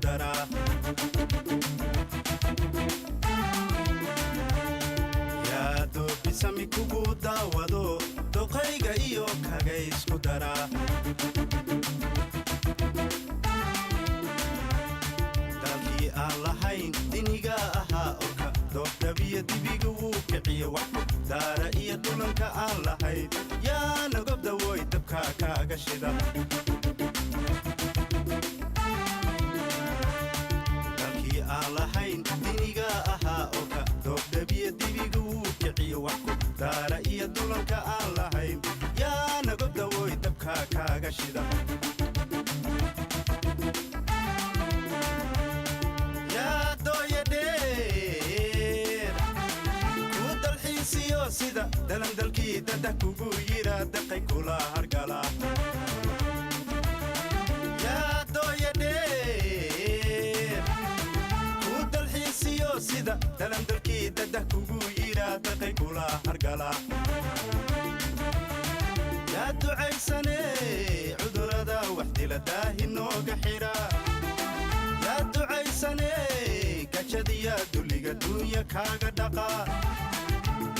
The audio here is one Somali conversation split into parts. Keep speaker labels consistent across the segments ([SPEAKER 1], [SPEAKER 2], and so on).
[SPEAKER 1] daraa. Yaa doobisami kugu daawado, doqayga iyo kaga isku daraa. Dalkii aan lahayn diniga ahaa orka, doobdabiyo dibiga wuu kiciyo, wax ku daara iyo dulanka aan lahayn, yaa nagobdawoy dabka kaaga shida. Dalkii aan lahayn diniga ahaa orka, doobdabiyo dibiga wuu kiciyo, wax ku daara iyo dulanka aan lahayn, yaa nagobdawoy dabka kaaga shida. Yaa dooyadheer ku dalxiisiyo sida dalandalkii dada kugu yidhaa daqay kula hargala. Yaa dooyadheer ku dalxiisiyo sida dalandalkii dada kugu yidhaa daqay kula hargala. Yaa ducaysane cudurada wax dila daahi nooga xidha. Yaa ducaysane gajadiya dulliga duunya kaaga dhaqa.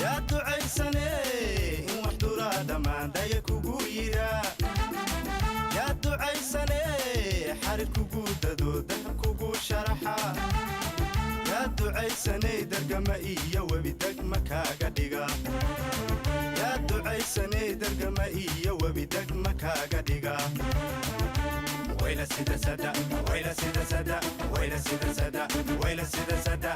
[SPEAKER 1] Yaa ducaysane in wax duraa dhammaandaya kugu yidhaa. Yaa ducaysane xarir kugu dado, dahab kugu sharaxa. Yaa ducaysanay dargama iyo webi degma kaaga dhiga. Yaa ducaysanay dargama iyo webi degma kaaga dhiga. Wayla sida sada, wayla sida sada, wayla sida sada, wayla sida sada.